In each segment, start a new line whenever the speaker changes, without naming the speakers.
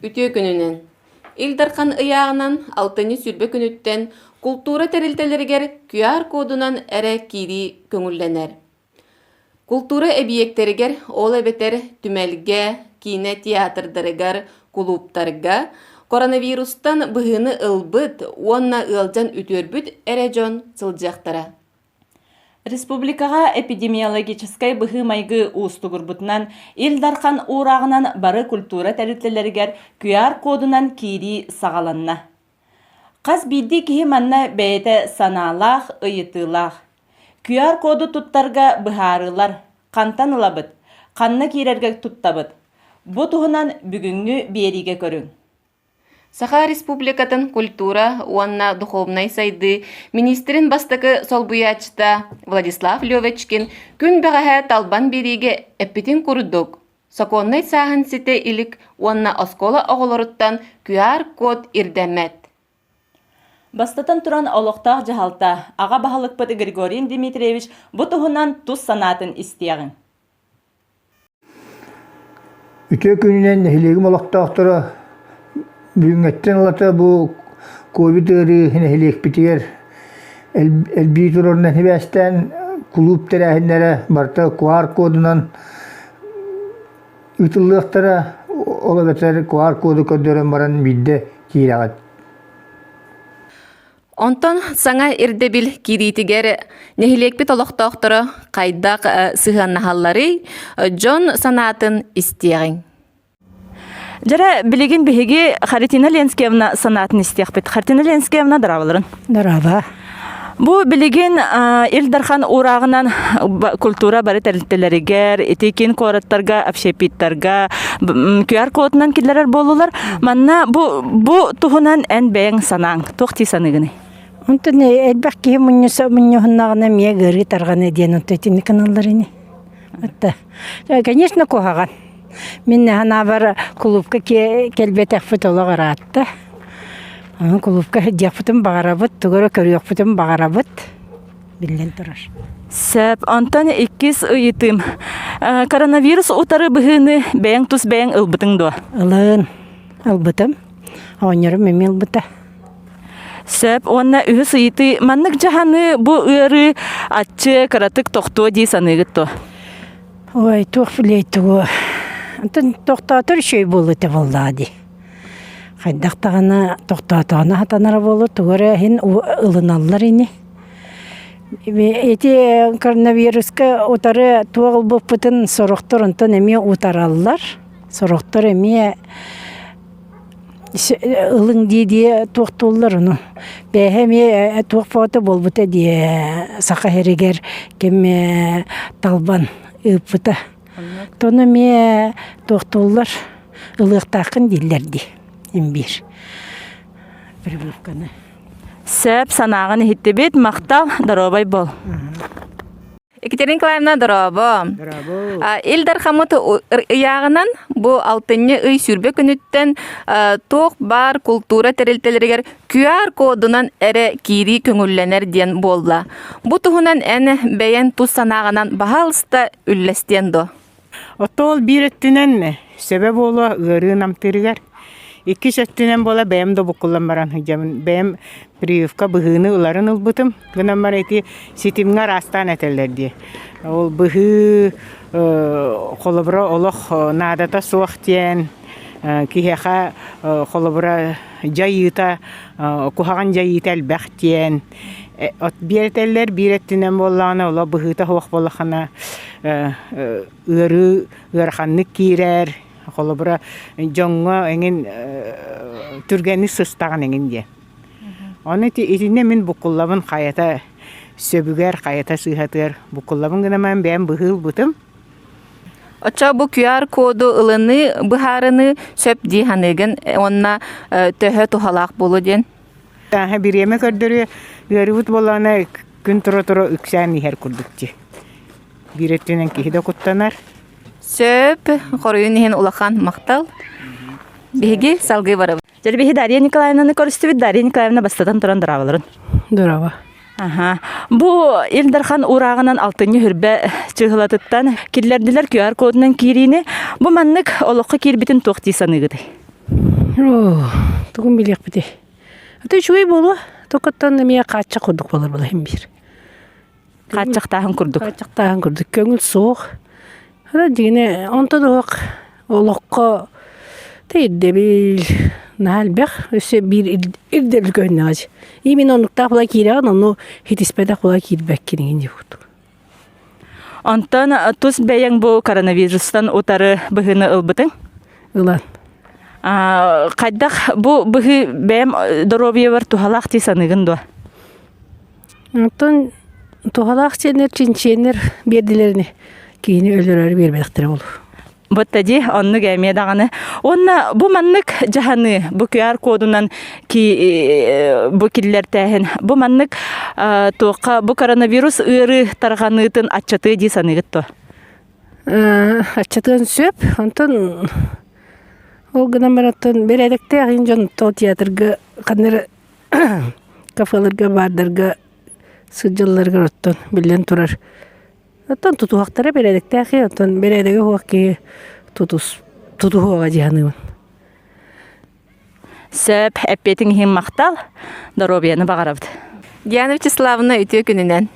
Үтүө күнүнэн! Ил Дархан ыйааҕынан алтынньы 20 күнүттэн култуура тэрилтэлэригэр QR-кодунан эрэ киирии көҥүллэнэр. Култуура эбийиэктэригэр, ол эбэтэр түмэлгэ, киинэ театрдарыгар, кулууптарга коронавирустан быһыыны ылбыт уонна ыалдьан үтүөрбүт эрэ дьон сылдьыахтара.
Республикаҕа эпидемиологическай быһыы-майгы уустугурбутунан Ил Дархан уурааҕынан бары культура тэрилтэлэригэр QR-кодунан киирии саҕаланна. Хас биирдии киһи манна бэйэтэ санаалаах, ыйытыылаах. QR-коду туттарга быһаарыылар, хантан ылабыт, ханна киирэргэ туттабыт? Бу туһунан бүгүҥҥү биэриигэ көрүҥ.
Саха Республикатын культура уонна духовнай сайдыы министрин бастакы солбуйааччыта Владислав Левочкин күн бэҕэһээ Талбан биэриигэ эппитин курдук, сокуоннай сааһын ситэ илик уонна оскуола оҕолоруттан QR-код ирдэммэт.
Бастатан туран, олохтоох дьаһалта, аҕа баһылыкпыт Григорий Дмитриевич бу туһунан тус санаатын истиэҕиҥ.
Үтүө күнүнэн нэһилиэгим олохтоохторо бүгүҥҥэттэн ылата бу ковид ыарыы нэһилиэкпитигэр элбии турарынан сибээстээн кулууп тэрээһиннэрэ барыта QR-кодунан ыытыллыахтара, ол эбэтэр QR-коду көрдөрөн баран биирдэ киирэҕит.
Онтон саҥа ирдэбил киириитигэр нэһилиэкпит олохтоохторо хайдах сыһыаннаһалларый, дьон санаатын истиэҕиҥ.
Дьэрэ, билигин биһиги Харитина Ленскиевна санаатын истиэхпит. Харитина Ленскиевна, дорооболорун.
Дорообо.
Бу билигин Ил Дархан уурааҕынан культура бары тэрилтэлэригэр, ити киин куораттарга, общепиттарга QR-кодунан киллэрэр буоллулар. Манна бу бу туһунан эн бэйэҥ санааҥ, туох дии саныыгыный?
Онтон элбэх киһи мунньуса мунньуһуннаҕына эмиэ ыарыы тарҕана диэн онто итинник гыналлар ини. Отта конечно куһаҕан. Мин санаабар кулуупка кэлбэтэхпит олох ыраатта. Ону кулуупка сылдьыахпытын баҕарабыт, тугу эрэ көрүөхпүтүн баҕарабыт, биллэн турар.
Сөп. Онтон иккис ыйытыым. Коронавирус утары быһыыны бэйэҥ тус бэйэҥ ылбытыҥ дуо?
Ылын. Ылбытым. Оҕонньорум эмиэ ылбыта.
Сөп. Уонна үһүс ыйытыы. Маннык дьаһаныы бу ыарыы аччыа кыратык тохтуо дии саныыгыт дуо?
Ой, туох билиэй тугу. Онтон тохтоотор үчүгэй буолуо этэ буоллаҕа дии. Хайдах даҕаны тохтоотоҕуна сатанара буолуо, тугу эрэ иһин ылыналлар ини. Ити коронавируска утары туох ылбыппытын сорохтор онтон эмиэ утараллар, сорохтор эмиэ ылыҥ дии-дии туохтууллар ону. Бэйэһэ эмиэ туох фото буолбута дии Саха сиригэр ким талбан ыыппыта. Тону эмиэ туохтууллар ылыахтааххын дииллэр дии имбиир прививканы.
Сөп, санааҕын иһиттибит, махтал, доруобай буол.
Екатерина Николаевна, дорообо.
Дорообо.
Ил Дархаммыт ыйааҕынан бу алтынньы ый 20 күнүттэн туох баар култуура тэрилтэлэригэр QR-кодунан эрэ киирии көҥүллэнэр диэн буолла. Бу туһунан эн бэйэн тус санааҕынан баһаалыста үллэстиэн дуо?
Оттон ол биир өттүнэн сөбө буолуо ыарыы намтыырыгар, иккис өттүнэн буола бэйэм да буккуллан баран сылдьабын. Бэйэм прививка быһыыны ыларын ылбытым. Гынан баран ити ситимҥэ араастаан этэллэр дии. Ол быһыы холобура олох наадата суох диэн киһиэхэ холобура дьайыыта куһаҕан дьайыыта элбэх диэн от биэрэтэллэр биир өттүнэн буоллаҕына олох быһыыта суох буоллаххына ыарыы ыараханнык киирэр холобура дьоҥҥо эҥин түргэнник сыстаҕын эҥин диэн ону ити итиннэ мин буккуллабын хайата сөбүгэр хайата сыыһатыгар буккуллабын гынаман бэйэм быһыы ылбытым.
Оччо бу QR-коду ылыныы быһаарыныы сөп дии саныыгын уонна төһө туһалаах буолуо диэн?
Бириэмэ көрдөрүө ыарыыбыт буоллаҕына күн тура-тура үксээн иһэр курдук дии. Биир өттүнэн киһи да куттанар.
Сөп, хоруйун иһин улахан махтал. Биһиги салгыы барабыт.
Дьэ, биһи Дарья Николаевнаны көрүстүбүт. Дарья Николаевна бастатан туран дорооболорун.
Дорообо.
Аха. Бу Ил Дархан урааҕынан алтынньы хүрбэ чыыһылатыттан киллэрдилэр QR-кодунан киириини. Бу маннык олоххо киирбитин туох дии саныыгытый?
Оо, тугун билиэхпитий. Ата үчүгэй буолуо, токоттон эмиэ хааччах курдук буолар буолар иһин биир.
Хааччахтааһын курдук.
Хааччахтааһын курдук. Көҥүл суох. Ата дьиҥинэ онтон уһук олоххо та ирдэбил наһаа элбэх. Өссө биир ирдэбил көһүннэҕэ. Именно оннуктаах була киирэҕин, ону хитиспэтэх була киирбэккин иҥин диye курдук.
Онтон тус бэйэҥ бу коронавирустан утары быһыыны ылбытыҥ?
Ылан.
Хайдах бу быһыы бэйэм доруобуйабар туһалаах дии саныыгын дуо?
Оттон туһалаах сиэннэр, чинчиэннэр биэрдилэрини киһини өлөрөрү биэрбэтэхтэрэ буолуо.
Бытта дии, оннук эмиэ даҕаны. Уонна бу маннык дьаһаныы, бу QR кодунан ки бу киллэртээһин, бу маннык туохха бу коронавирус ыарыы тарҕаныытын аччатыа дии саныыгыт дуо?
Аччатыан сөп. Онтон ол гынан баран оттон бэрээдэктээх иһин дьон то театрга ханна эрэ кафеларга, баардарга сылдьалларыгар оттон биллэн турар Оттон тутуһахтара бэрээдэктээх киһи, оттон бэрээдэгэ суох киһи тутус тутуһуоҕа дии саныыбын.
Сөп, эппиэтиҥ иһин махтал, доруобуйаны баҕарабыт.
Диана Вячеславовна үтүө күнүнэн.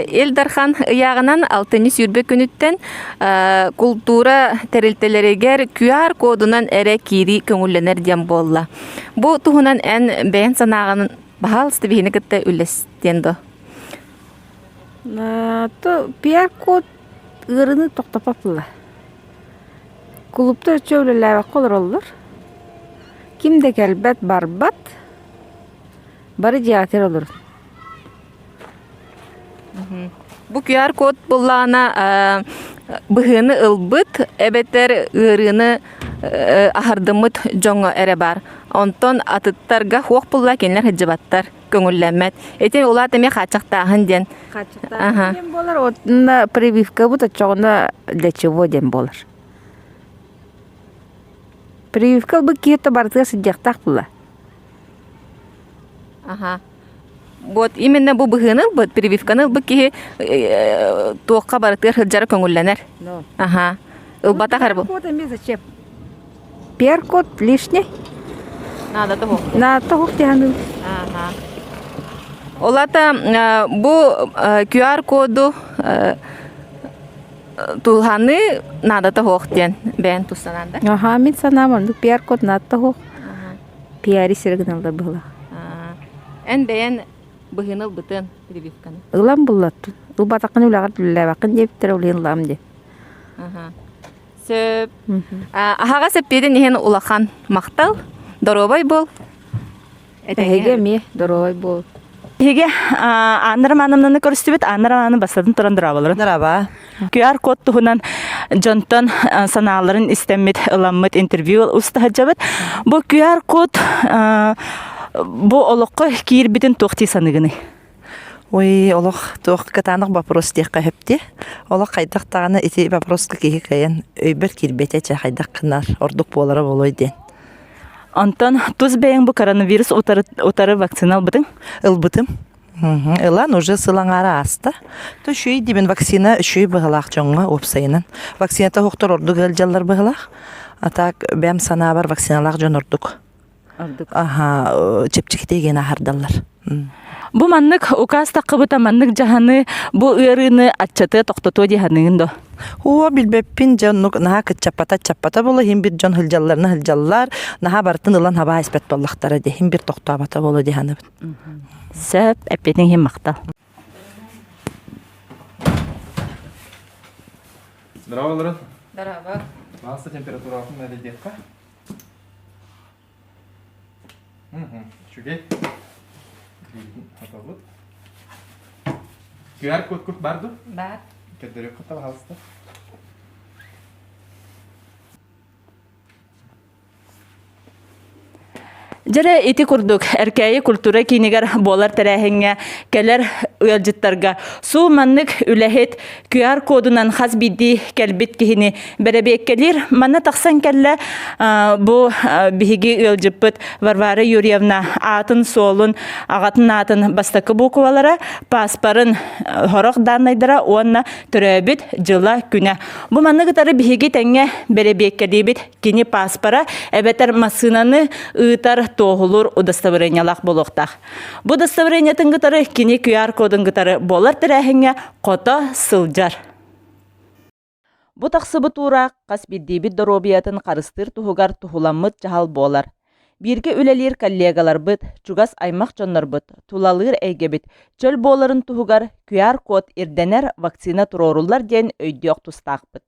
Ил Дархан ыйааҕынан алтынньы 20 күнүттэн култуура тэрилтэлэригэр QR кодунан эрэ киирии көҥүллэнэр диэн буолла. Бу туһунан эн бэйэн санааҕын баһаалыста биһини кытта үллэстиэн дуо?
То пиар-код ыарыыны тохтоппот Кулууптар өссө үлэлээбэккэ олороллор. Ким да кэлбэт, барбат. Бары дьиэҕитигэр олорун.
Бу QR-код буоллаҕына быһыыны ылбыт эбэтэр ыарыыны аһардыммыт дьоҥҥо эрэ баар. Онтон атыттарга суох буолла кинилэр сылдьыбаттар. көҥүллэммэт. Ити улаат эмиэ хааччахтааһын диэн.
Хааччахтааһын диэн буолар, уонна прививкабыт оччоҕуна для чего диэн буолар. Прививка ылбыт киһи то барытыгар сылдьыахтаах буолла.
Аха. Вот именно бу быһыыны ылбыт, прививканы ылбыт киһи туохха барытыгар сылдьара көҥүллэнэр. Аха. Ылбатах эрэ бу.
Зачем? Пиар-код лишний.
Надо того.
Надо того тяну.
Ага. Ол ата бу QR-коду тулханы надо того диэн бэйэн тустанан да?
Аха, мин санаам оннук пиар-код надо того. Пиари сиргиналлар быһылаах.
Эн бэйэн быһыыны ылбытын прививканы.
Ылан буллаттын. Ылбатаххын үлэҕэр үлэлээбэххин диэбиттэрэ улиын ылаам диэн.
Аха. Сөп. Аһаҕас эппиэтин иһин улахан махтал. Доруобай буол.
Эһиги эмиэ доруобай буол.
Эһиги Анна Романовнаны көрүстүбүт. Анна Романовна бастатын туран дорооболорун.
Дороба.
QR-код туһунан дьонтон санааларын истэммит, ыламмыт интервью устаһыдьабыт. Бу QR-код бу олоххо киирбитин туох дии саныгыный?
Ой, олох туох кытаанах вопрос диэххэ сөп Олох хайдах даҕаны ити вопроска киһи кыайан өйбөр киирбэтэ чэ хайдах гынар ордук буолара буолуой диэн.
Онтон тус бэйэҥ бу коронавирус утары, утары вакцина ылбытыҥ?
Ылбытым. Ылан уже сыл аҥаара ааста. То үчүгэй диибин вакцина үчүгэй быһалаах дьоҥҥо уопсайынан. Вакцината суохтар ордук ыалдьаллар быһалаах. А так бэйэм санаабар вакциналаах дьон ордук.
Ордук.
Аха, чэпчэкитик гына аһардаллар.
Бу маннык указ таххыбыта маннык дьаһаны бу ыарыыны аччатыа тохтотуо дии саныыгын дуо?
Оо, билбэппин дьэ оннук наһаа кыччаппата аччаппата буолуо иһин бир дьон сылдьалларына сылдьаллар наһаа барытын ылан хабаа испэт буоллахтара дии иһин бир тохтообото буолуо дии саныыбын.
Сөп, эппиэтиҥ иһин махтал.
Здорово, Лорен.
Здорово.
Маасса температуратын мэлэдиэххэ. Үчүгэй. Хатабыт. QR код кут бар ду?
Бар.
Көрдөрүөххэ пожалуйста.
Дьэрэ ити курдук Эркээйи культура киинигэр буолар тэрээһиҥҥэ кэлэр ыалдьыттарга суу маннык үлэһит QR кодунан хас биирдии кэлбит киһини бэрэбиэккэлиир. Манна тахсан кэллэ бу биһиги ыалдьыппыт Варвара Юрьевна аатын-суолун, аҕатын аатын бастакы буквалара, пааспарын сорох дааннайдара уонна төрөөбүт дьыла күнэ. Бу маннык кытары биһиги тэҥҥэ бэрэбиэккэлиибит кини пааспара эбэтэр массыынаны ыытар туоһулуур удостоверениелаах буолуохтаах. Бу удостоверениетын кытары кини QR-кодун кытары буолар тэрээһиҥҥэ хото сылдьар. Бу тахсыбыт уураах хас биирдиибит доруобуйатын харыстыыр туһугар туһуламмыт дьаһал буолар. Бииргэ үлэлиир коллегаларбыт, чугас аймах дьоннорбут, тулалыыр эйгэбит чөл буоларын туһугар QR-код ирдэнэр вакцина туруоруллар диэн өйдүөх тустаахпыт.